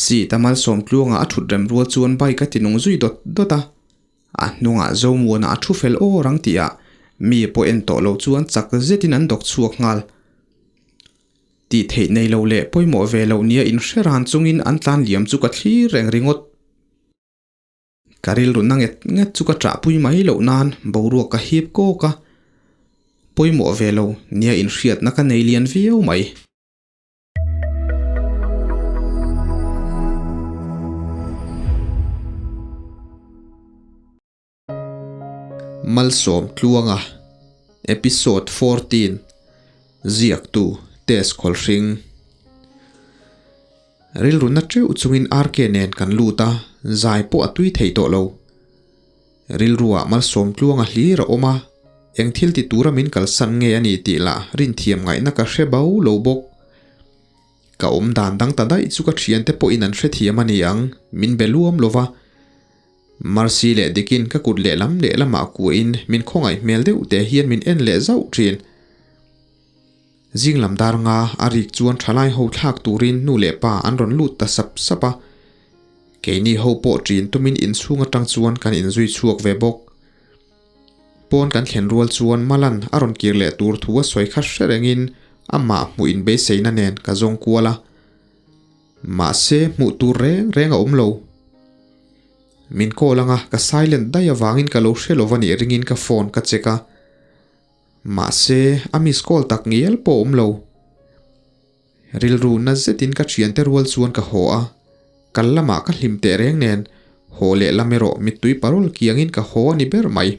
Seat a Malsawmtluanga a thut rem rual chuan bike a tinung zui dawt dawt a. A hnungah Zomuana a thu fel awr ang tihah mi pawh en tawh lo chuan chak zetin an dawk chhuak nghal. Tih theih nei lo leh pawimawh ve lo nia inhre ran chungin an tlan liam chu ka thlir reng ringawt. Ka rilru na nget nget chu ka ṭahpui mai loh nan boruak ka hip kawk a, pawimawh ve lo nia inhriatna ka nei lian viau mai. Malsawm Tluanga Episode 14 Ziaktu Tess Khawlhring Rilru na teuh chungin RK nen kan lut a, zai pawh a tui thei tawh lo. Rilruah Malsawm Tluanga hlir a awm a, eng thil ti tura min kalsan nge a ni tih lah rinthiam ngaihna ka hre bo lo bawk. Ka awm dan dang ta daih chu ka thiante pawhin an hrethiam a ni ang, min be luam lo va. Mercy leh Dikin ka kut lehlam lehlamah kuahin min khawngaih hmel deuh teh hian min en leh zauh thin. Zinglam dar nga a rik chuan thalai ho thlak turin nu leh pa an rawn lut ta sap sap a. Keini ho pawh ṭin tumin inchhung atang chuan kan inzui chhuak ve bawk. Pawn kan thlen rual chuan Malan a rawn kir leh tur thu a sawi kha hre rengin amah hmuh inbeiseina nen ka zawng kual a. Mahse hmuh tur reng reng a awm lo. Min call anga ka silent daih avangin ka lo hre lo va nih ringin ka phone ka check a. Mahse a miss call tak ngial pawh a awm lo. Rilru na zetin ka thiante rual chuan ka haw a, kal lamah ka hlim teh reng nen haw leh lam erawh mittui parol kiangin ka haw a ni ber mai.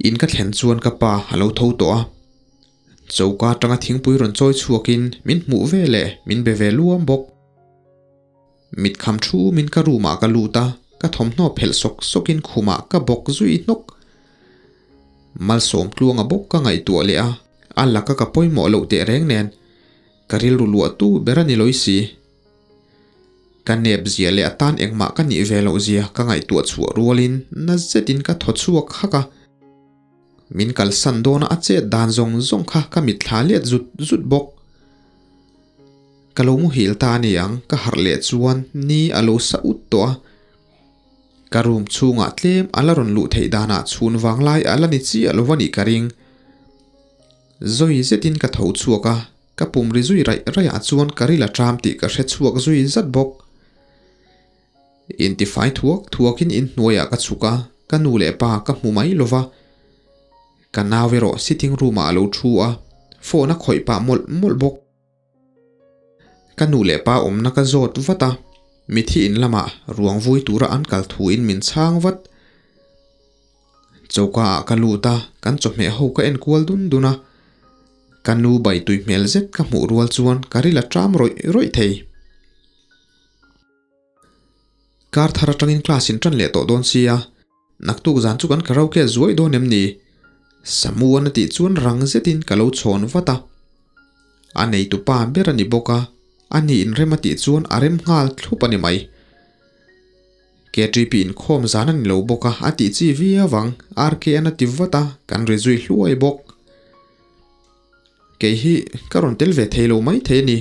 In ka thlen chuan ka pa a lo tho tawh a. Choka atanga thingpui rawn chawi chhuakin min hmuh ve leh min be ve luam bawk. Mit kham thumin ka room ah ka lut a, ka thawmhnaw phelh sawk sawkin khumah ka bawk zui hnawk. Malsawm tluanga bawk ka ngaihtuah leh a, a laka ka pawimawh loh teh reng nen ka rilru luahtu ber a ni lawi si. Ka nep zia leh a tan engmah ka nih ve loh zia ka ngaihtuah chhuah rualin na zetin ka thaw chhuak hak a. Min kalsan dawna a chet dan zawng zawng kha ka mitthla let zut zut bawk. Ka lo muhil ta a ni ang, ka harh leh chuan ni a lo sa ut tawh a. Ka room chhungah tlem a la rawn luh theih danah chhun vang lai a la ni chiah lo va nih ka ring. Zawi zetin ka tho chhuak a, ka pum ri zui raih raihah chuan ka ril a ṭam tih ka hre chhuak zui zat bawk. Intifai thuak thuakin inhnuaiah ka chhuk a, ka nu leh pa ka hmu mai lo va. Ka nau erawh sitting room-ah a lo thu a, phone a khawih pah mawlh mawlh bawk. Ka nu leh pa awmna ka zawt vat a, mithi in lamah ruang vui tura an kal thuin min chhang vat. Choka ah ka lut a, kan chawhmeh ho ka en kual dun dun a. Ka nu bai tui hmel zet ka hmuh rual chuan ka ril a ṭam rawih rawih thei. Kar thar atangin class in tan leh tawh dawn sia, naktuk zan chu kan karaoke zuai dawn em ni? Samuan a tih chuan rang zetin ka lo chhawn vat a. A neitu pa ber a ni bawk a, a ni inrem a tih chuan a rem nghal thlup a ni mai. KTP inkhawm zan a ni lo bawk a, a tih chi viau ang, RK-an a ti vat a, kan ri zui hluai bawk. Kei hi ka rawn tel ve thei lo mai thei a ni.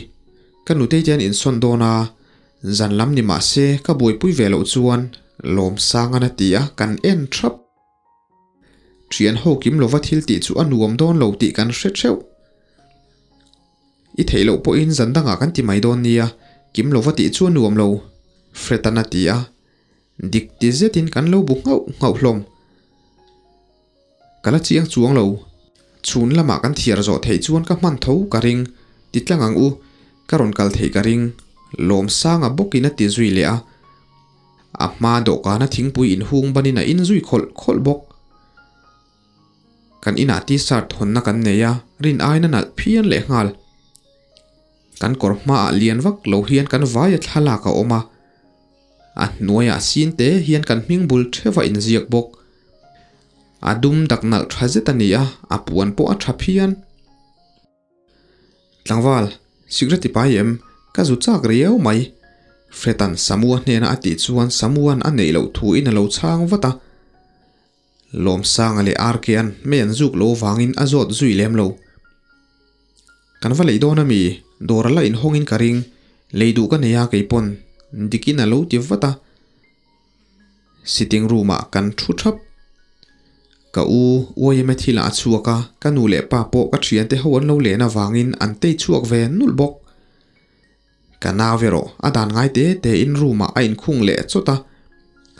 Ka nutei te an insawn dawn a, zan lam ni mah se ka buaipui ve loh chuan Lawmsangan a ti a, kan en thap. Thian ho kim lova thil tih chu a nuam dawn lo tih kan hre theuh. I theih loh pawhin zan dangah kan ti mai dawn nia, kim lova tih chu a nuam lo, Fred-an a ti a. Dik ti zetin kan lo bu nghauh nghauh hlawm. Ka la chiang chuang lo. Chhun lamah kan thiar zawh theih chuan ka hman tho ka ring. Ti tlang ang u, ka rawn kal theih ka ring. Lawmsanga bawkin a ti zui leh a. A hma dawhkana thingpui inhung banin a inzui khawlh khawlh bawk. Kan inah t-shirt hawnna kan nei a, rin aiin a nalh phian lehnghal. Kan kawr hmaah lian vak lo hian kan vaia thlalak a awm a. A hnuaiah sin te hian kan hming bul theuh a inziak bawk. A dum dak nalh tha zet a ni a, a puan pawh a tha phian. Tlangval, cigarette i pai em? Ka zu chak riau mai. Fred-a'n Samua hnena a tih chuan Samua'n a neih loh thuin a lo chhang vat a. Lawmsanga leh RK-a'n mei an zuk lo vangin a zawt zui lem lo. Kan va lei dawn a mi? Dawr a la inhawngin ka ring. Lei duh ka nei a keipawn Dikin a lo ti vat a. Sitting room ah kan thu thap. Ka u YMA thil ah a chhuak a, ka nu leh pa pawh ka thiante ho an lo len avangin an tei chhuak ve nulh bawk. Ka nau erawh a dan ngai te te in room ah a inkhung leh chawt a,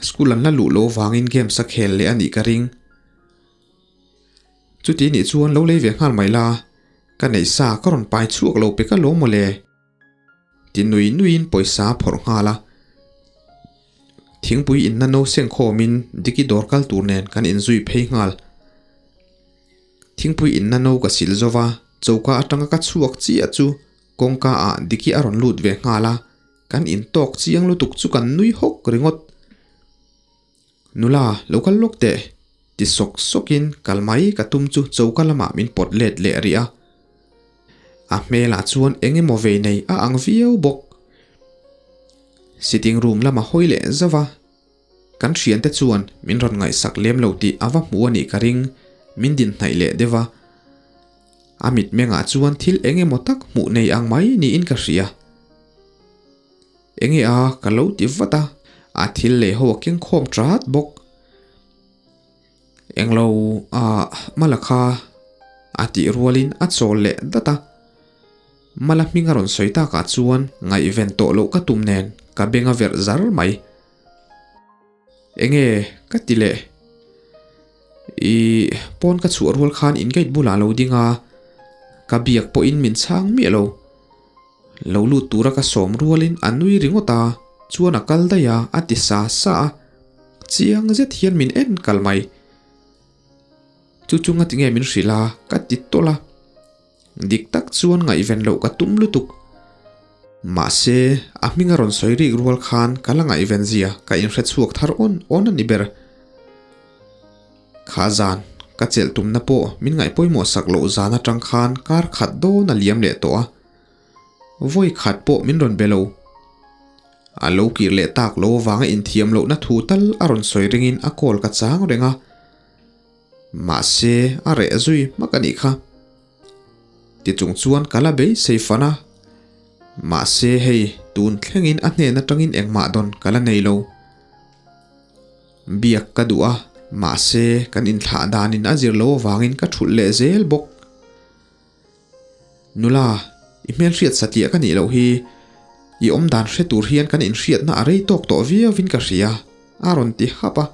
school an la luh loh vangin games a khel leh a nih ka ring. Chuti nih chuan lo lei ve nghal mai la, ka neih sa ka rawn pai chhuak lo pek alawm mawle. Ti nui nuiin pawisa a phawrh nghal a. Thingpui inna no seng khawmin Diki dawr kal tur nen kan inzui phei nghal. Thingpui inna no ka sil zo va, choka atanga ka chhuak chiah chu kawngka ah Diki a rawn lut ve nghal a, kan intawk chiang lutuk chu kan nui hawk ringawt. Nula, lo kal lawk teh, ti sawk sawkin kal mai ka tum chu choka lamah min pawt let leh rih a. A hmelah chuan eng emaw vei nei a ang viau bawk. Sitting room lama hawi leh zauh a, kan thiante chuan min rawn ngaihsak lem lo tih a va hmu a nih ka ring, min din hnaih leh deuh a. A mitmengah chuan thil eng emaw tak hmuh nei ang mai niin ka hria. Enge a ka lo ti vat a, a thil leh ho a keng khawm tat bawk. Englo a Mala kha a tih rualin a chawl leh dat a. Mala hming a rawn sawi takah chuan ngaihven tawh loh ka tum nen ka beng a verh zar mai. Enge ka ti leh? I pawn ka chhuah rual khan in gate bulah lo ding a, ka biak pawhin min chhang miah lo. Lo lut tura ka sawm rualin a nui ringawt a, chuan a kal daih a, a ti sa sa a. Chiang zet hian min en kal mai. Chu chu ngati nge min hrilh a, ka ti tawlh a. Dik tak chuan ngaihven loh ka tum lutuk. Mahse, a hming a rawn sawi rik rual khan ka la ngaihven zia ka inhre chhuak thar awn awn a ni ber. Kha zan, ka chelh tumna pawh min ngaih pawimawh sak loh zan atang khan kar khat dawn a liam leh tawh a. Vawi khat pawh min rawn be lo. A lo kir leh tak lo avanga inthiam lohna thu tal a rawn sawi ringin a call ka chang reng a. Mahse, a reh zui hmak a nih kha. Ti chung chuan ka la beisei fan a. Mahse, hei, tun thlengin a hnen atangin engmah dawn ka la nei lo. Biak ka duh a, mahse, kan inthlah danin a zir lo avangin ka thulh leh zel bawk. Nula, i hmelhriat satliah ka nih loh hi, i awm dan hre tur hian kan inhriatna a rei tawk tawh viauin ka hria, a rawn ti hap a.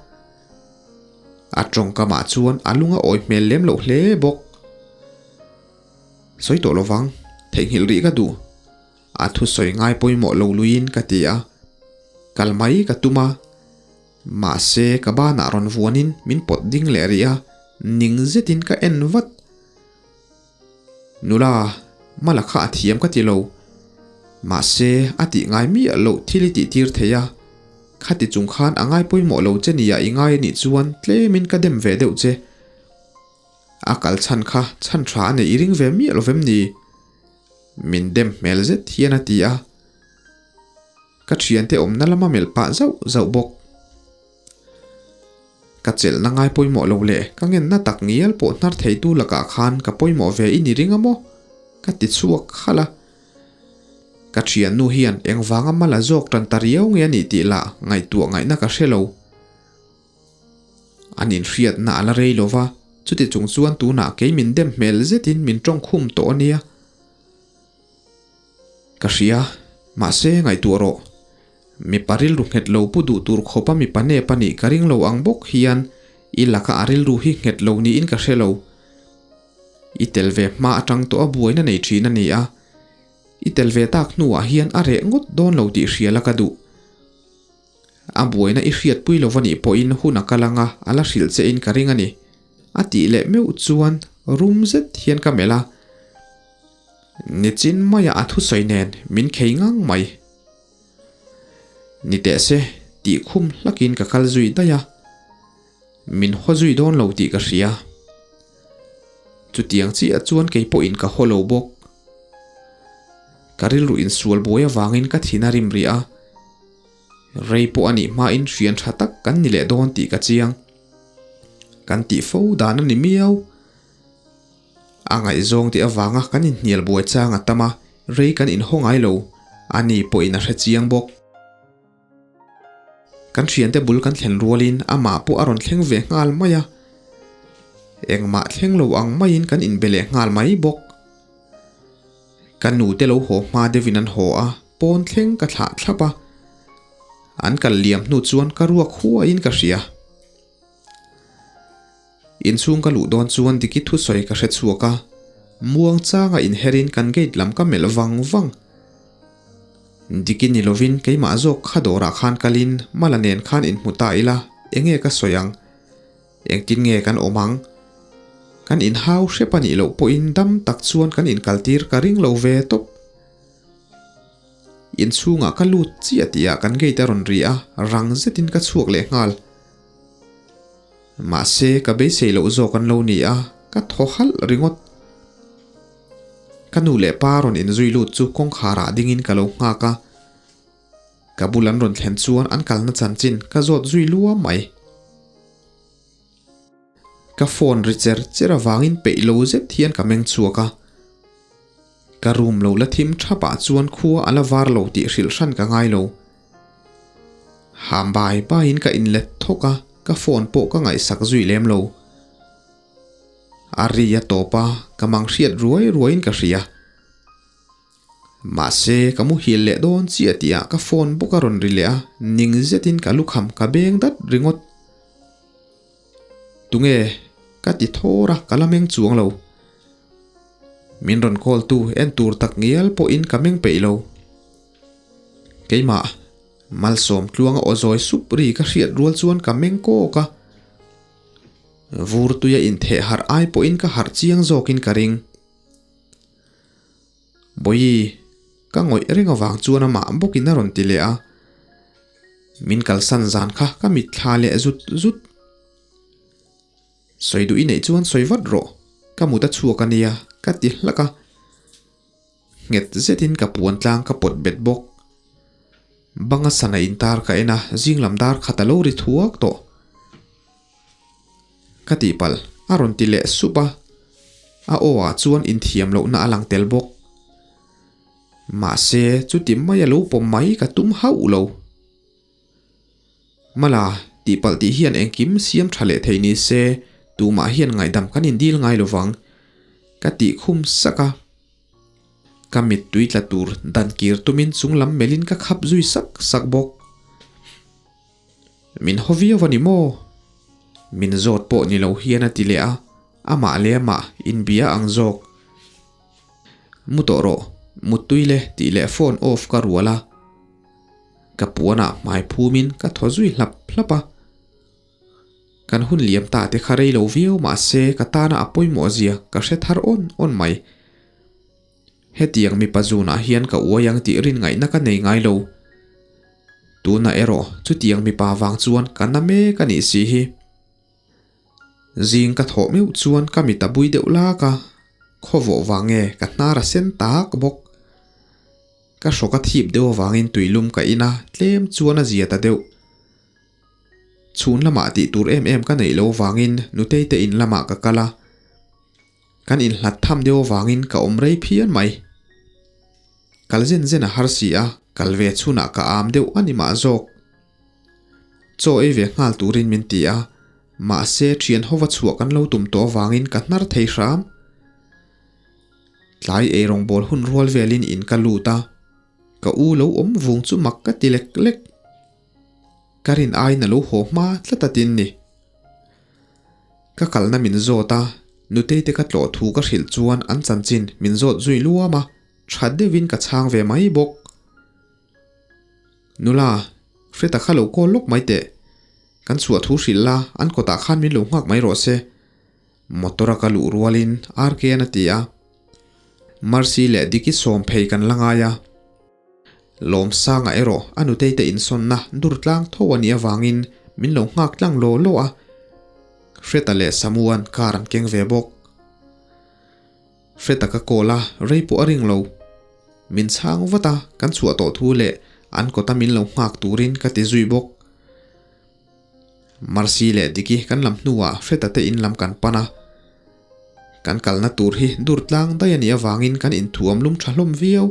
A tawngkamah chuan a lung a awi hmel lem loh hle bawk. Sawi tawh lovang, theihnghilh rih ka duh. A thusawi ngai pawimawh lo luiin ka ti a. Kal mai ka tum a. Mahse, ka banah rawn vuanin min pawt ding leh rih a, ning zetin ka en vat. Nula, Mala kha a thiam ka ti lo. Mahse, a tih ngai miah loh thil i tih tir thei a. Khati chung khan a ngai pawimawh lo che nia i ngai anih chuan tlemin ka dem ve deuh che. A kal chhan kha chhan tha a neih i ring ve miah lo vem ni? Min dem hmel zet hian a ti a. Ka thiante awmna lama melh pah zauh zauh bawk. Ka chelhna ngai pawimawh lo leh ka ngenna tak ngial pawh hnar theitu lakah khan ka pawimawh ve i ni ring a maw? Ka ti chhuak khalh a. Ka thiannu hian engvanga mala zawk tan ta riau nge a nih tih lah ngaihtuah ngaihna ka hre lo. An inhriatna a la rei lo va, chuti chung chuan tunah kei min dem hmel zetin min tawngkhum tawh a nia. Ka hria, mahse ngaihtuah rawh. Mipa rilru nghet lo pu duh tur khawpa mipa nep a nih ka ring lo ang bawk hian i laka a rilru hi nghet lo niin ka hre lo. I tel ve hma atang tawh a buaina nei thin a ni a, i tel ve tak hnuah hian a reh ngawt dawn lo tih hria la ka duh. A buaina i hriatpui lo va nih pawhin hun a kal anga a la hrilh che in ka ring a ni, a tih leh meuh chuan rum zet hian ka melh a. Nichin maia a thusawi nen min khei ngang mai. Ni teh se, tih khum hlakin ka kal zui daih a, min haw zui dawn lo tih ka hria. Chutiang chiah chuan kei pawhin ka haw lo bawk. Ka rilru insual buai avangin ka thin a rim rih a, rei pawh a nih hmain hrian tha tak kan ni leh dawn tih ka chiang. Kan tih fo dan a ni miau. A ngaihzawng tih avanga kan inhnial buai chang a tam a, rei kan inhaw ngai lo. Ani pawhin a hre chiang bawk. Kan thiante bul kan thlen rualin amah pawh a rawn thleng ve nghal mai a. Engmah thleng lo ang maiin kan inbe leh nghal mai bawk. Ka nute lo haw hma deuhin an haw a, pawn thleng ka thlah thlap a. An kal liam hnu chuan ka ruak huaiin ka hria. Inchhung ka luh dawn chuan Diki thusawi ka hre chhuak a, muang changa inherin kan gate lam ka melh vang vang. Diki ni lovin keimah zawk kha dawrah khan kalin Mala nen khan inhmu ta ila, enge ka sawi ang? Engtin nge kan awm ang? Kan inhau hrep a nih loh pawhin dam tak chuan kan inkaltir ka ring lo ve tawp. Inchhungah ka lut chiah tihah kan gate a rawn ri a, rang zetin ka chhuak leh nghal. Mahse, ka beisei loh zawk an lo ni a, ka thaw halh ringawt. Ka nu leh pa rawn inzui lut chu kawngkharah dingin ka lo nghak a. Ka bul an rawn thlen chuan an kalna chanchin ka zawt zui luam mai. Ka phone ri cher cher avangin peih lo zet hian ka meng chhuak a. Ka room lo la thim thapah chuan khua a la var lo tih hrilh hran ka ngai lo. Ham bai baiin ka inlet thawk a, ka phone pawh ka ngaihsak zui lem lo. A ri a tawp a, ka mang hriat ruai ruaiin ka hria. Mahse, ka muhil leh dawn chiah tihah ka phone bawk a rawn ri leh a, ning zetin ka lukham ka beng dat ringawt. Tunge? Ka ti thawr a, ka la meng chuang lo. Min rawn call tu en tur tak ngial pawhin ka meng peih lo. Keimah, Malsawm tluanga aw zawi sup ri ka hriat rual chuan ka meng kawk a. Vur tuia intheh harh ai pawhin ka harh chiang zawkin ka ring. Bawihi, ka ngawih reng avang chuan amah bawkin a rawn ti leh a. Min kalsan zan kha ka mitthla leh zut zut. Sawi duh i neih chuan sawi vat rawh, ka mut a chhuak a nia, ka ti hlak a. Nghet zetin ka puan tlang ka pawt bet bawk. Banga sana intar ka en a, zing lam dar khat a lo ri thuak tawh. Ka tihpalh, a rawn ti leh sup a, a aw ah chuan inthiam lohna a lang tel bawk. Mahse, chuti mai a lo pawm mai ka tum hauh lo. Mala, tihpalh tih hian engkim siam tha leh thei ni se, tumah hian ngaihdam kan indil ngai lo vang, ka tih khum sak a. Ka mittui tla tur dan kir tumin chunglam melhin ka khap zui sak sak bawk. Min haw viau a ni maw? Min zawt pawh ni lo hian a ti leh a, amah leh amah inbia ang zawk. Mu tawh rawh, muttui le tih leh phone off ka rual a. Ka puanah hmai phumin ka thaw zui hlap hlap a. Kan hun liam ta te kha rei lo viau mahse ka tana a pawimawh zia ka hre thar awn awn mai. Hetiang mipa zunah hian ka uai ang tih rin ngaihna ka nei ngai lo. Tunah erawh chutiang mipa vang chuan ka na mek a nih si hi. Zing ka thawh meuh chuan ka mit a bui deuh lak a, khawvawh vang nge ka hnar a sen tak bawk. Ka hrawk a thip deuh avangin tuilum ka in a, tlem chuan a zia ta deuh. Chhun lamah tih tur em em ka neih lo vangin Nutei te in lamah ka kal a, kan inhlat tham deuh avangin ka awm rei phian mai. Kal zen zen a har si a, kal ve chhunah ka am deuh a ni mah zawk. Chaw ei ve nghal turin min ti a, mahse thian hova chhuah kan lo tum tawh avangin ka hnar thei hram. Tlai eirawngbawl hun rual velin in ka lut a, ka u lo awm vung chu mak ka ti lek lek. Ka rin aiin a lo haw hma tlat a tin ni. Ka kalna min zawt a, Nutei te ka tlawh thu ka hrilh chuan an chanchin min zawt zui luam a, tha deuhin ka chhang ve mai bawk. Nula, Hreta kha lo call lawk mai teh. Kan chhuah thu hrilh la, an kawtah khan min lo nghak mai rawh se. Motor a ka luh rualin RK-an a ti a. Mercy leh Diki sawm phei kan la ngai a. Lawmsanga erawh a nutei te insawnna dur tlang tho a nih avangin min lo nghak tlang law law a. Hreta leh Samuan car an keng ve bawk. Hreta ka call a, rei pawh a ring lo. Min chhang vat a, kan chhuah tawh thu leh an kawta min lo nghak turin ka ti zui bawk. Mercy leh Diki kan lam hnuah Hreta te in lam kan pan a. Kan kalna tur hi dur tlang daih a nih avangin kan inthuam lum tha hlawm viau.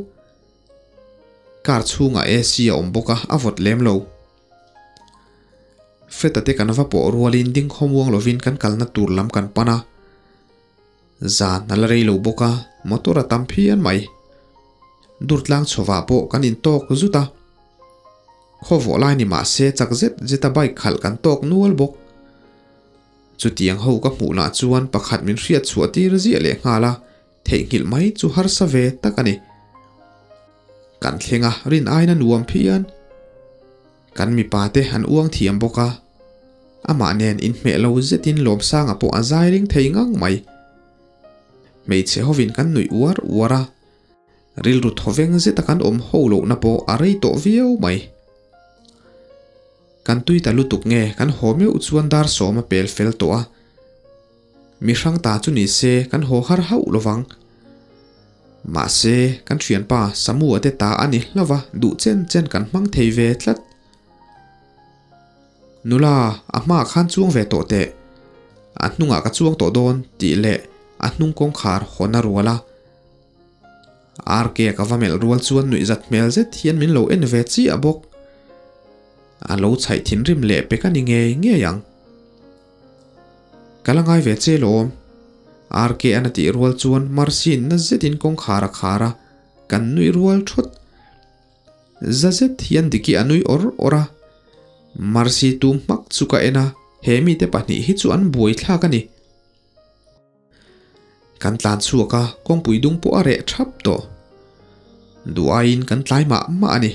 Car chhungah AC a awm bawk a, a vawt lem lo. Feta te kan va pawh rualin ding khawmuang lovin kan kalna tur lam kan pan a. Zan a la rei lo bawk a, motor a tam phian mai. Durtlang chhovah pawh kan intawk zut a. Khaw vawh lai ni mah se chak zet zet a bike khalh kan tawk nual bawk. Chutiang ho ka hmuh lah chuan pakhat min hriat chhuah tir ziah leh nghal a, theihnghilh mai chu harsa ve tak a ni. Kan thleng a, rin aiin a nuam phian. Kan mipa te an uang thiam bawk a, amah nen inhmeh lo zetin Lawmsanga pawh a zai ring thei ngang mai. Hmeichhe hovin kan nuih uar uar a, rilru thawveng zeta kan awm ho lohna pawh a rei tawh viau mai. Kan tui ta lutuk nge kan haw meuh chuan dar sawm a pel fel tawh a, mi hrang ta chu ni se kan haw har hauh lovang. Mahse, kan thianpa Samua te ta a ni hlauh a, duh chen chen kan hmang thei ve tlat. Nula, a hmaah khan chuang ve tawh teh. A hnungah ka chuang tawh dawn tih leh a hnung kawngkhar hawn a rual a. RK ka va melh rual chuan nuihzat hmel zet hian min lo en ve chiah bawk. A lo chhaih thinrim leh pek a ni ngei ngei ang. Ka la ngai ve che lawm. RK an a tih rual chuan Mercy na zetin kawngkhar a khar a, kan nuih rual thawt. Za zet hian Diki a nui awr awr a. Mercy tum hmak chu ka en a, he mite pahnih hi chu an buaithlak a ni. Kan tlan chhuak a, kawngpui dung pawh a reh thap tawh. Duh aiin kan tlai mah mah a ni.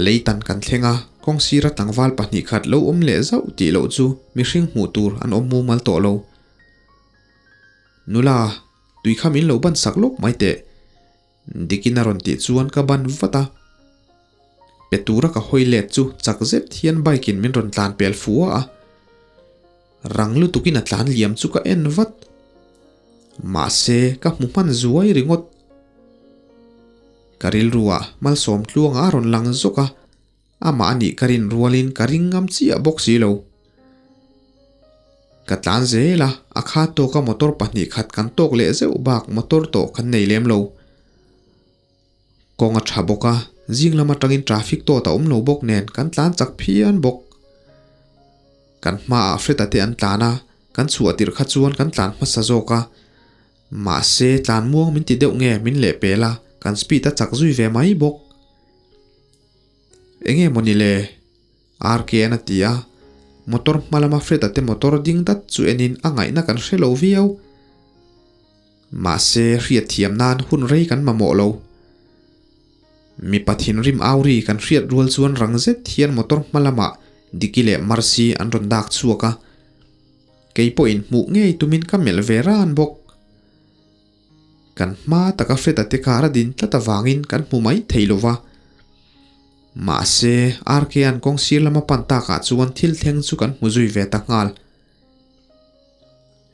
Leitan kan thleng a, kawng sira tlangval pahnih khat lo awm leh zauh tih loh chu mihring hmuh tur an awm mumal tawh lo. Nula, tui kha min lo ban sak lawk mai teh. Dikin a rawn tih chuan ka ban vat a. Pe tura ka hawi let chu chak zet hian bike in min rawn tlan pel fua a. Rang lutukin a tlan liam chu ka en vat. Mahse ka hmu hman zuai ringawt. Ka rilruah malsawm tluanga a rawn lang zawk a. Amah a nih ka rin rualin ka ring ngam chiah bawk si lo. Ka tlan zel a, a kha tawka motor pahnih khat kan tawk leh zeuh bak motor tawh kan nei lem lo. Kawng a tha bawk a, zing lam atangin traffic tawt a awm lo bawk nen kan tlan chak phian bawk. Kan hmaah Freda te an tlan a, kan chhuah tirh kha chuan kan tlan hmasa zawk a. Mahse tlan muang min ti deuh nge min lehpel a, kan speed a chak zui ve mai bawk. Enge maw ni le? RK-a'n a ti a, motor hma lama Fred-a te motor ding dat chu enin a ngaihna kan hre lo viau. Mahse, hriat thiam nan hun rei kan mamawh lo. Mipa thinrim au ri kan hriat rual chuan rang zet hian motor hma lamah Diki leh Mercy an rawn dak chhuak a, kei pawhin hmuh ngei tumin ka melh ve ran bawk. Kan hma taka Fred-a te kar a din tlat avangin kan hmu mai thei lo va. Mahse, RK-a'n kawng sir lama pan takah chuan thil thleng chu kan hmu zui ve ta nghal.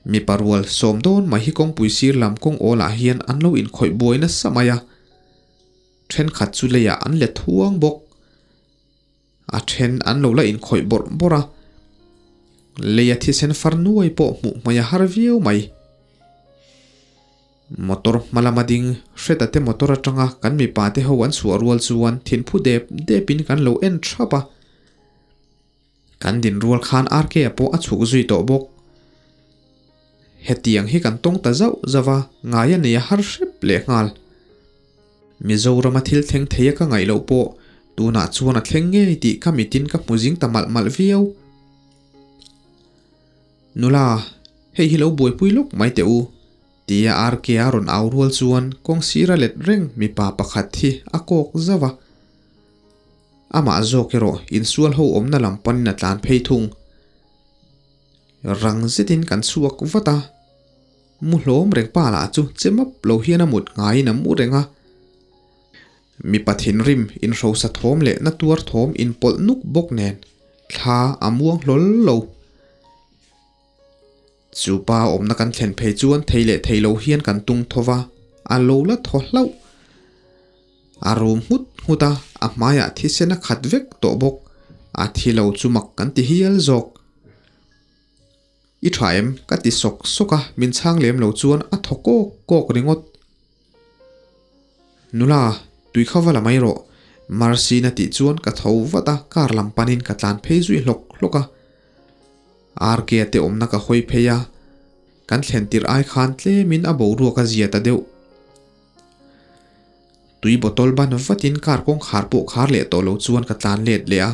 Mipa rual sawm dawn mai hi kawngpui sir lam kawng awlah hian an lo inkhawih buai nasa mai a. Thenkhat chu leiah an let huang bawk. A then an lo la inkhawih bawrh bawrh a, lei a thisen far nuai pawh hmuh hmai a har viau mai. Motor hma lama ding Hreta te motor atanga kan mipa te ho an chhuah rual chuan thinphu dep depin kan lo en thap a. Kan din rual khan RK-a pawh a chhuk zui tawh bawk. Hetiang hi kan tawng ta zauh zauh a, ngai a nei a har hrep lehnghal. Mizorama thil thleng thei a ka ngaih loh pawh tunah chuan a thleng ngei tih ka mitin ka hmu zing ta malh malh viau. Nula, hei hi lo buaipui lawk mai teh u, tia RK a rawn au rual chuan kawng sira let reng mipa pakhat hi a kawk zauh a. Amah zawk erawh insual ho awmna lam panin a tlan phei thung. Rang zetin kan chhuak vat a. Mu hlawm reng pa lah chu che map lo hian a mut ngaiin a mu reng a. Mipa thinrim inhrosa thawm leh na tuar thawm inpawlh nuk bawk nen thla a muang hlawl lo. Chu pa awmna kan thlen phei chuan thei leh thei lo hian kan tung tho va, a lo la thaw hlauh. A rum nghut nghut a, a hmaiah thisen a khat vek tawh bawk. A thi lo chu mak kan ti hial zawk. I tha em? Ka ti sawk sawk a, min chhang lem lo chuan a thaw kawk kawk ringawt. Nula, Tui kha va la mai rawh. Mercy-in a tih chuan ka tho vat a, car lam panin ka tlan phei zui hlawk hlawk a. RK-a te awmna ka hawi phei a, kan thlen tirh ai khan tlemin a boruak a zia ta deuh. Tui bottle ban vatin car kawngkhar pawh khar leh tawh lo chuan ka tlan let leh a.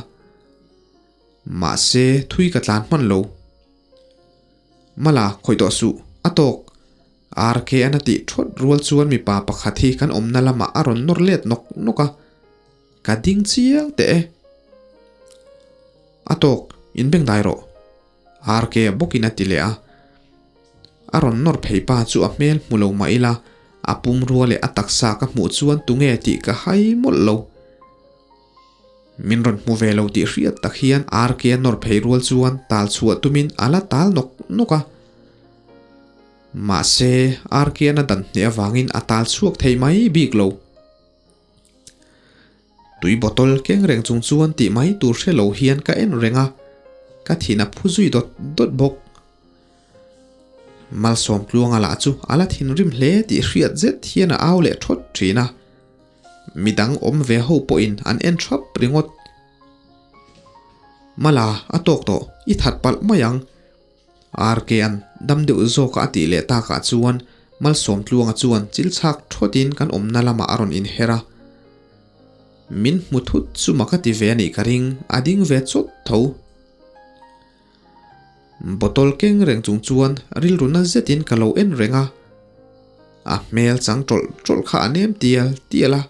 Mahse, thui ka tlan hman lo. Mala, khawih tawh suh, a tawk! RK an a tih thawt rual chuan mipa pakhat hi kan awmna lamah a rawn nawr let nawk nawk a. Ka ding chiang teh e. A tawk, in beng dai rawh. RK a bawkin a ti leh a. A rawn nawr phei pa chu a hmel hmu lo mah ila, a pumrua leh a taksa ka hmuh chuan tunge tih ka hai mawlh lo. Min rawn hmu ve lo tih hriat tak hian RK a nawr phei rual chuan tal chhuah tumin a la tal nawk nawk a. Mahse, RK a na dan hneh avangin a tal chhuak thei mai bik lo. Tui bottle keng reng chung chuan tih mai tur hre lo hian ka en reng a, ka thin a phu zui dawt dawt bawk. Malsawm tluanga lah chu a la thinrim hle tih hriat zet hian a au leh thawt thin a, midang awm ve ho pawhin an en thap ringawt. Mala a tawk tawh, i that palh mai ang. RK-a'n dam deuh zawka a tih leh takah chuan Malsawm Tluanga chuan chil chhak thawtin kan awmna lamah a rawn inher a. Min hmu thut chu mak a ti ve a nih ka ring, a ding ve chawt tho. Bottle keng reng chung chuan rilru na zetin ka lo en reng a. A hmel chang tawlh tawlh kha a nem tial tial a,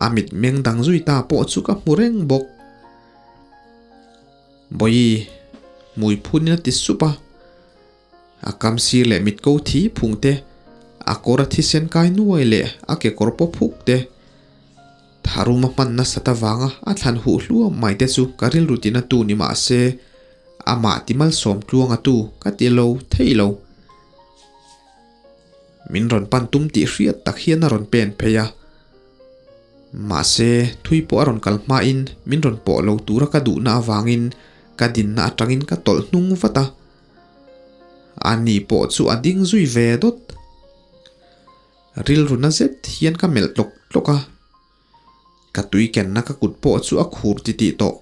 a mitmeng dang zui ta pawh chu ka hmu reng bawk. Bawihi, hmui phunin a ti sup a. A kam sir leh mit ko thi phung te, a kawr a thisen kai nuai leh a kekawr paw phuk te, tharum a hman nasat avanga a thlan huh hluam mai te chu ka rilru tina tu ni mah se, amah ti malsawm tluang a tu ka ti lo thei lo. Min rawn pan tum tih hriat tak hian a rawn pen phei a. Mahse, thui pawh a rawn kal hmain min rawn pawh lo tura ka duhna avangin ka dinna atangin ka tawlh hnung vat a. Ani pawh chu a ding zui ve dawt. Rilru na zet hian ka melh tlawk tlawk a. Ka tui kenna ka kut pawh chu a khur titih tawh.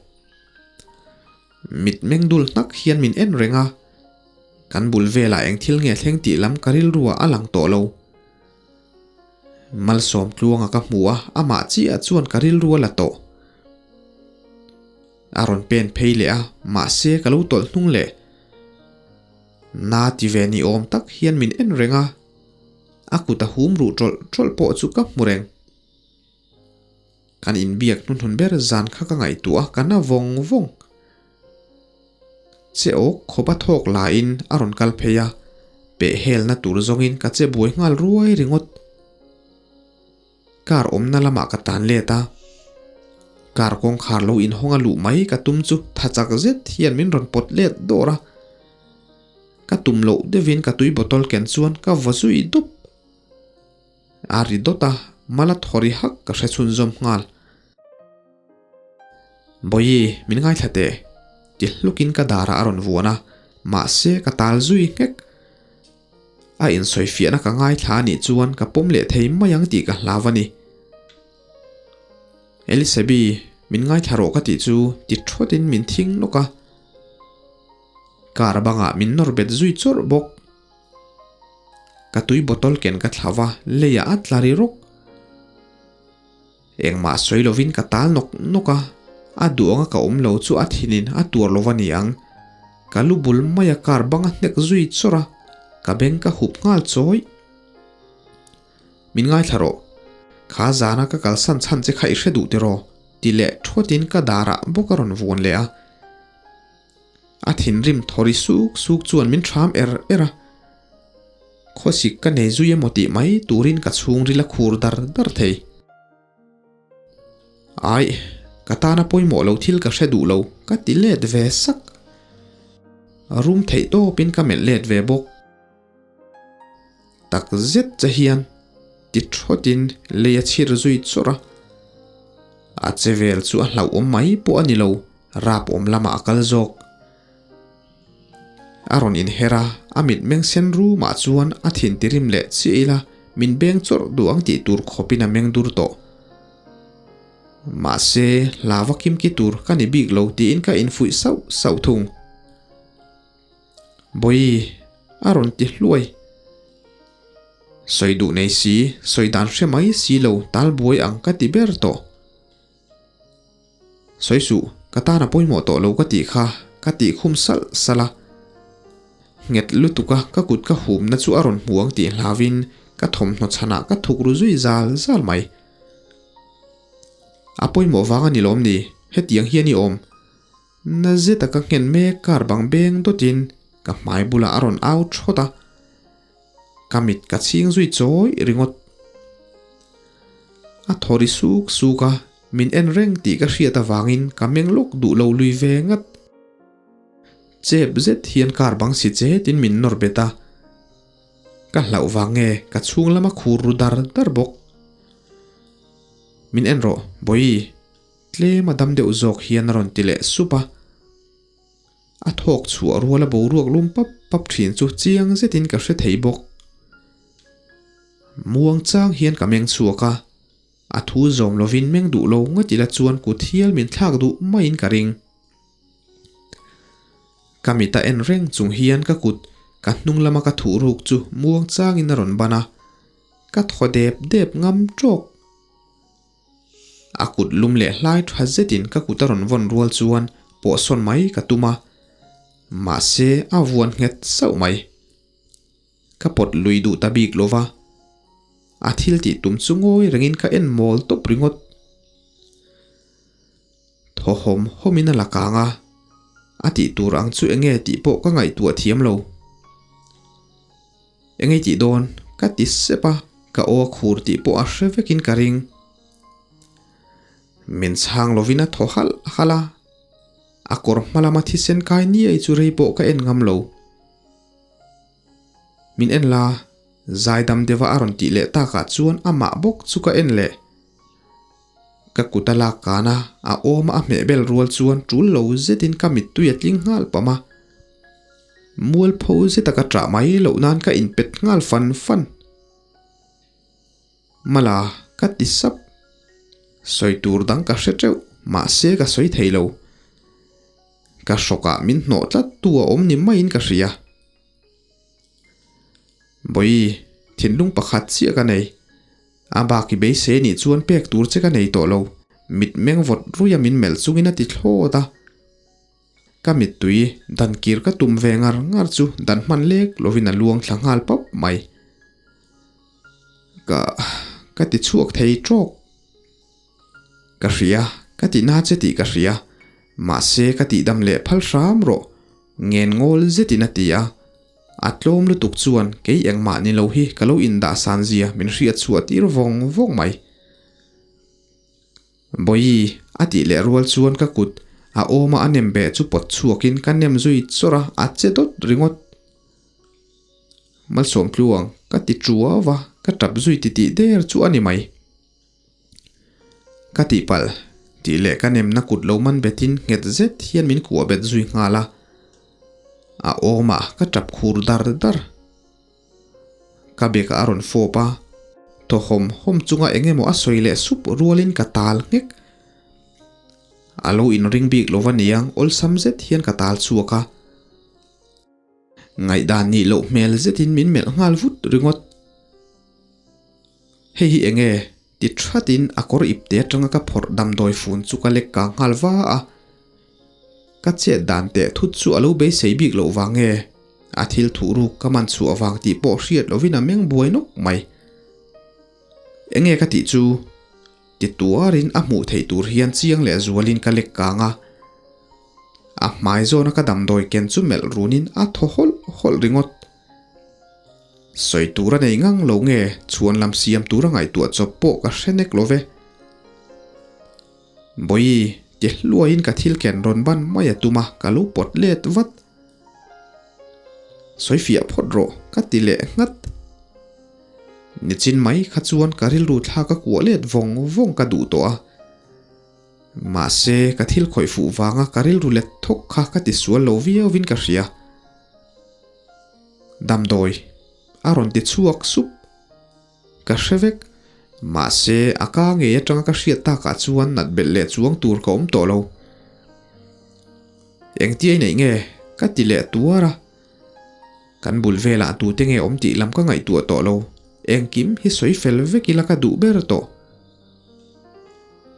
Mitmeng dul hnak hian min en reng a. Kan bul velah eng thil nge thleng tih lam ka rilruah a lang tawh lo. Malsawm tluanga ka hmu a, amah chiah chuan ka rilru a la tawh. A rawn pen phei leh a, mahse ka lo tawlh hnung leh. Na ti ve ni awm tak hian min en reng a, a kut a hum ruh tawlh tawlh pawh chu ka hmu reng. Kan inbiak hnuhnun ber zan kha ka ngaihtuah a, ka na vawng vawng. Che awk khawp a thawk laiin a rawn kal phei a, peh helna tur zawngin ka che buai nghal ruai ringawt. Car awmna lamah ka tan let a, car kawngkhar lo inhawng a luh mai ka tum chu tha chak zet hian min rawn pawt let dawr a. Ka tum loh deuhin ka tui bottle ken chuan ka vaw zui dup. A ri dawt a, mala thaw ri hak ka hre chhunzawm nghal. Bawihi, min ngaithla teh, ti hlukin ka darah a rawn vuan a, mahse ka tal zui nghek. A insawifiahna ka ngaithla a nih chuan ka pawm leh thei mai ang tih ka hlau a ni. Elisabi, min ngaithla rawh ka tih chu ti thawtin min thing nawk a, car bangah min nawr bet zui chawrh bawk. Ka tui bottle ken ka thla va, leiah a tla ri rawk. Engmah sawi lovin ka tal nawk nawk a, a duh anga ka awm lo chu a thinin a tuar lo va ni ang. Ka lu bul maia car bang a hnek zui chawrh a, ka beng ka hup nghal chawi. Min ngaithla rawh, kha zana ka kalsan chhan che kha i hre duh tiraw? ti leh thawtin ka darah bawk a rawn vuan leh a. A thinrim thawri suk suk chuan min thram er er a. Khawsik ka nei zui emaw tih mai turin ka chhungril a khur dar dar thei. Aih, ka tana pawimawh lo thil ka hre duh lo, ka ti let ve sak. Rum theih tawpin ka melh let ve bawk. Tak zet che hian ti thawtin lei a chhir zui chawrh a. A che vel chu a hlauhawm mai pawh a ni lo, rap awm lamah a kal zawk. A rawn inher a, a mitmeng sen rumah chuan a thin tirim leh chiah ila min beng chawrh duh ang tih tur khawpin a meng dur tawh. Mahse, hlava kimki tur ka ni bik lo tiin ka infuih sauh sauh thung. Bawi, a rawn ti hluai. Sawi duh nei si, sawi dan hre mai si lo tal buai ang ka ti ber tawh. Sawi suh, ka tan a pawimawh tawh lo ka tih kha, ka tih khum salh salh a. Nghet lutuk a ka kut ka humna chu a rawn hmu ang tih hlauin ka thawmhnaw chhanah ka thuk ru zui zal zal mai. A pawimawh vang a ni lawm ni, hetiang hian i awm. Na zeta ka nghen mek kar bang beng dawtin ka hmai bulah a rawn au thawt a, ka mit ka chhing zui chawi ringawt. A thaw ri suk suk a, min en reng tih ka hriat avangin ka meng lawk duh lo lui ve ngat. Chep zet hian kar bang si chetin min nawr bet a, ka hlauh vang nge ka chhung lama khur ru dar dar bawk. Min en rawh, Bawihi. Tlem a dam deuh zawk hian a rawn ti leh sup a. A thawk chhuah rual a boruak lum pap pap thin chu chiang zetin ka hre thei bawk. Muang chang hian ka meng chhuak a, a thu zawm lovin meng duh lo ngawt ila chuan kut hial min thlak duh maiin ka ring. Ka mit a en reng chung hian ka kut ka hnung lama ka thuh ruk chu muang changin a rawn ban a, ka thaw dep dep ngam tawk. A kut lum leh hlai tha zetin ka kut a rawn vawn rual chuan pawhsawn mai ka tum a, mahse a vuan nghet sauh mai. Ka pawt lui duh ta bik lo va, a thil tih tum chu ngawi rengin ka en mawl tawp ringawt. Thaw hawm hawmin a la kang a, a tih tur ang chu enge tih pawh ka ngaihtuah thiam lo. Engei tih dawn? Ka ti sep a, ka aw a khur tih pawh a hre vekin ka ring. Min chhang lovin a thaw halh halh a, a kawr hma lama thisen kai niai chu rei pawh ka en ngam lo. Min en la, zaidam deuha a rawn tih leh takah chuan amah bawk chu ka en leh. Ka kut a lak kan a, a awma a hmeh bel rual chuan tul lo zetin ka mittui a tling nghal pam a. Mualpho zeta ka ṭah mai loh nan ka inpet nghal fan fan. Mala, ka ti sap. Sawi tur dang ka hre ṭeuh, mahse ka sawi thei lo. Ka hrawkah min hnawh tlat tu a awm ni maiin ka hria. Bawi, thinlung pakhat chiah ka nei. A bak i beisei nih chuan pek tur che ka nei tawh lo, mit meng vawt ruia min melh chungin a ti thlawt a. Ka mittui dan kir ka tum ve ngar ngar chu dan hman lek lovin a luang thla nghal pawp mai. Ka ka ti chhuak thei tawk. Ka hria, ka ti na che tih ka hria, mahse ka tihdam leh phal hram rawh, ngen ngawl zetin a ti a. A tlawm lutuk chuan kei engmah ni lo hi ka lo indah san zia min hriat chhuah tir vawng vawng mai. Bawi, a tih leh rual chuan ka kut a awma a nem beh chu pawt chhuakin ka nem zui chawrh a, a che dawt ringawt. Malsawm tluang, ka ti ṭuau a, ka ṭap zui titih der chu a ni mai. Ka tihpalh, tih leh ka nemna kut lo man betin nghet zet hian min kuah bet zui nghal a. A awmah ka tap khur dar dar. Ka bekah a rawn fawp a, thaw hawm hawm chunga eng emaw a sawi leh sup rualin ka tal nghek. A lo inring bik lo va niang awlsam zet hian ka tal chhuak a. Ngaihdan nih loh hmel zetin min melh nghal vut ringawt. Hei hi enge? Ti thatin a kawr ipte atanga ka phawrh damdawi fun chu ka lek kang nghal va a. Ka chet dan teh thut chu a lo beisei bik loh vang nge? A thil thuh ruk ka man chhuah vang tih pawh hriat lovin a meng buai nawk mai. Enge ka tih chu? Ti tuarin a hmuh theih tur hian chiang leh zualin ka lek kang a. A hmai zawna ka damdawi ken chu melh runin a thaw hawlh hawlh ringawt. Sawi tur a nei ngang lo nge chhuan lam siam tur a ngaihtuah chawp pawh ka hre nek lo ve. Bawi, ti hluaiin ka thil ken rawn ban mai a tum a, ka lo pawt let vat. Sawi fiah phawt rawh, ka ti leh nghat. Nichin mai kha chuan ka rilru thla ka kuah let vawng vawng ka duh tawh a. Mahse, ka thil khawih fuh vanga ka rilru let thawk kha ka ti sual lo viauin ka hria. Damdawi a rawn ti chhuak sup. Ka hre vek. Mahse, a ka ngei atanga ka hriat takah chuan nat belh leh chuang tur ka awm tawh lo. Engtia i neih nge? Ka ti leh tuar a. Kan bul velah tute nge awm tih lam ka ngaihtuah tawh lo. Engkim hi sawi fel vek ila ka duh ber tawh.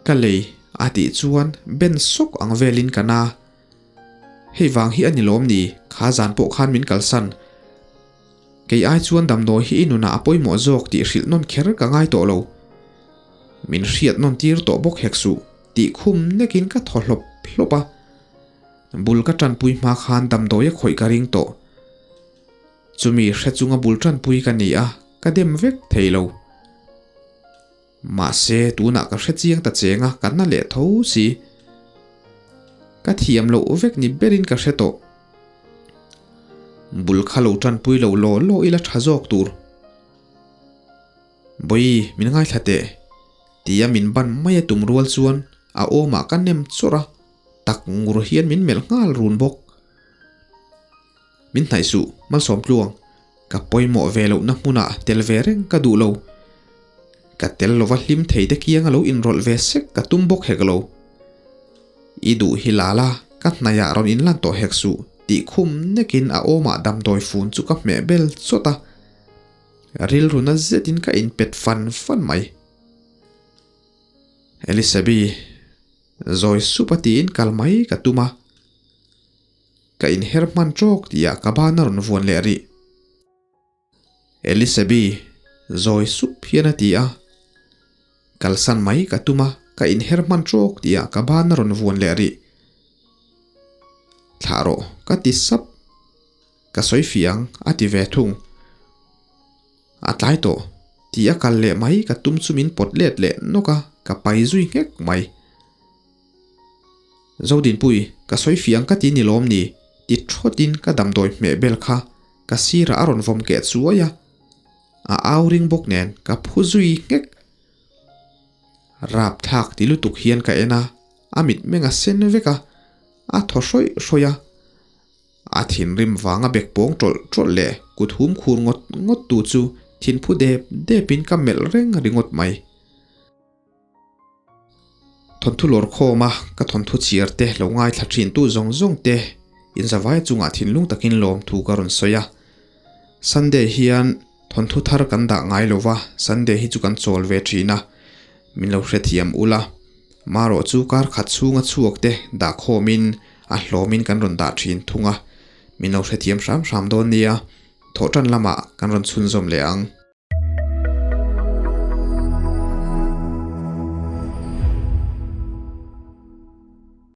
Ka lei a tih chuan ben sawk ang velin ka na. Hei vang hi a ni lawm ni, kha zan pawh khan min kalsan. Kei ai chuan damdawi hi i nunah a pawimawh zawk tih hrilh nawn kher ka ngai tawh lo. Min hriat nawn tir tawh bawk hek suh tih khum nekin ka thaw hlawp hlawp a. Bul ka tanpui hma khan damdawi a khawih ka ring tawh. Chumi hre chunga bul tanpui ka ni a, ka dem vek thei lo. Mahse, tunah ka hre chiang ta cheng a, ka na leh tho si. Ka thiam loh vek ni berin ka hre tawh. Bul kha lo tanpui lo law law ila tha zawk tur. Bawi, min ngaithla teh. Tia min ban mai a tum rual chuan a awmah ka nem chawrh a, tak ngur hian min melh nghal run bawk. Min hnaih suh, Malsawm tluang. Ka pawimawh ve lohna hmunah tel ve reng ka duh lo. Ka tel lova hlim thei te kianga lo inrawlh ve sek ka tum bawk hek lo. I duh hi lal a, ka hnaihah rawn inlan tawh hek suh, tih khum nekin a awmah damdawi fun chu ka hmeh bel chawt a. Rilru na zetin ka inpet fan fan mai. Elisabi, zawi sup a tiin kal mai ka tum a. Ka inher hman tawk tihah ka ban a rawn vuan leh rih. Elisabi, zawi sup hian a ti a. Kalsan mai ka tum a, ka inher hman tawk tihah ka ban a rawn vuan leh rih. Thlah rawh, ka ti sap. Ka sawi fiang, a ti ve thung. A tlai tawh, tih a kal leh mai ka tum chu min pawt let leh nawk a, ka pai zui nghek mai. Zodinpui, ka sawi fiang ka ti ni lawm ni? ti thawtin ka damdawi hmeh bel kha ka sirah a rawn vawm keh chuai a, a au ring bawk nen ka phu zui nghek. Rapthlak ti lutuk hian ka en a, a mitmeng a sen vek a, a thaw hrawih hrawih a. A thinrim vanga bek pawng tawlh tawlh leh kut hum khur ngawt ngawt tu chu thinphu dep depin ka melh reng ringawt mai. Thawnthu lawr khawma ka thawnthu chhiar te lo ngaithla thin tu zawng zawng te inzavai chungah thinlung takin lawmthu ka rawn sawi a. Sunday hian thawnthu thar kan dah ngai lo va, Sunday hi chu kan chawl ve thin a, min lo hrethiam ula. Marawh chu kar khat chhunga chhuak te dah khawmin a hlawmin kan rawn dah thin thung a, min lo hrethiam hram hram dawn nia, thawhtan lamah kan rawn chhunzawm leh ang.